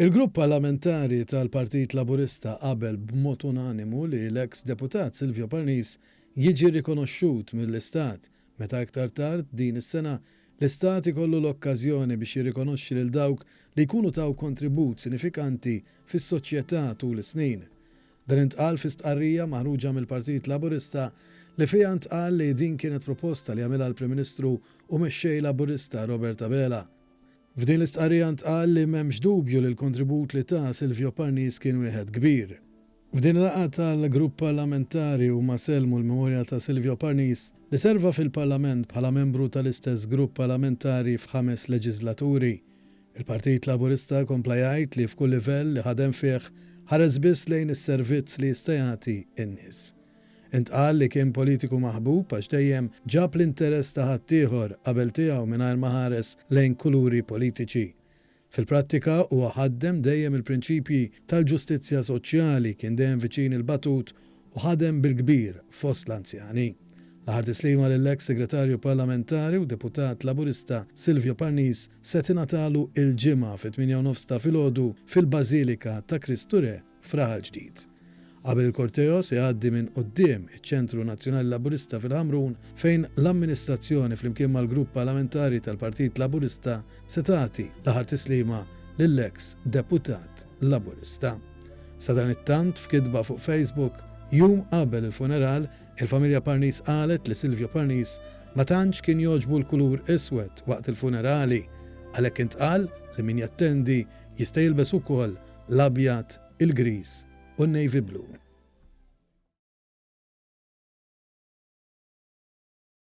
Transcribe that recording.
Il-Grupp Parlamentari tal-Partit Laburista qabel b'mod unanimu li l-eks Deputat Silvio Parnis jiġi rikonoxxut mill-Istat meta iktar tard din is-sena l-Istat ikollu l-okkażjoni biex jirrikonoxxi lil dawk li jkunu taw kontribut sinifikanti fis-soċjetà tul is-snin. Dan intqal fi stqarrija maħruġa mill-Partit Laburista li fiha ntqal li din kienet proposta li għamilha l-Prim Ministru u Mexxej Laburista Robert Abela. F'din l-istqarrija ntqal li m'hemmx dubju li l-kontribut li ta Silvio Parnis kien wieħed kbir. F'din il-laqgħa tal-Grupp Parlamentari huma sellmu l-memorja ta' Silvio Parnis li serva fil-Parlament bħala membru tal-istess Grupp Parlamentari f'ħames leġiżlaturi. Il-Partit Laburista kompla jgħid li f'kull livell li ħadem fih ħares biss lejn is-servizz li jista' jagħti n-nies. Intqal li kien politiku maħbub għax dejjem ġab l-interess ta' ħaddieħor qabel tiegħu mingħajr ma ħares lejn kuluri politiċi. Fil-prattika huwa ħaddem dejjem il-prinċipji tal-ġustizzja soċjali, kien dejjem viċin il-batut u ħadem bil-kbir fost l-anzjani. L-aħħar tislima lill-eks Segretarju Parlamentari u Deputat Laburista Silvio Parnis se tingħatalu l-Ġimgħa fit-tmienja u nofs ta' filgħodu fil-Bażilika ta' Kristu Re f'Raħal Ġdid. Qabel il-korteo se jgħaddi minn quddiem iċ-Ċentru Nazzjonali Laburista fil-Ħamrun fejn l-amministrazzjoni flimkien mal-Grupp Parlamentari tal-Partit Laburista se tagħti l-aħħar tislima lill-eks Deputat Laburista. Sadanittant f'kitba fuq Facebook jum qabel il-funeral Il-familja Parnis qalet li Silvio Parnis ma tantx kien jogħġbu l-kulur iswed waqt il-funerali, għalhekk intqal li min jattendi jista' jilbes ukoll l-abjad, il-griż u n-navy blue.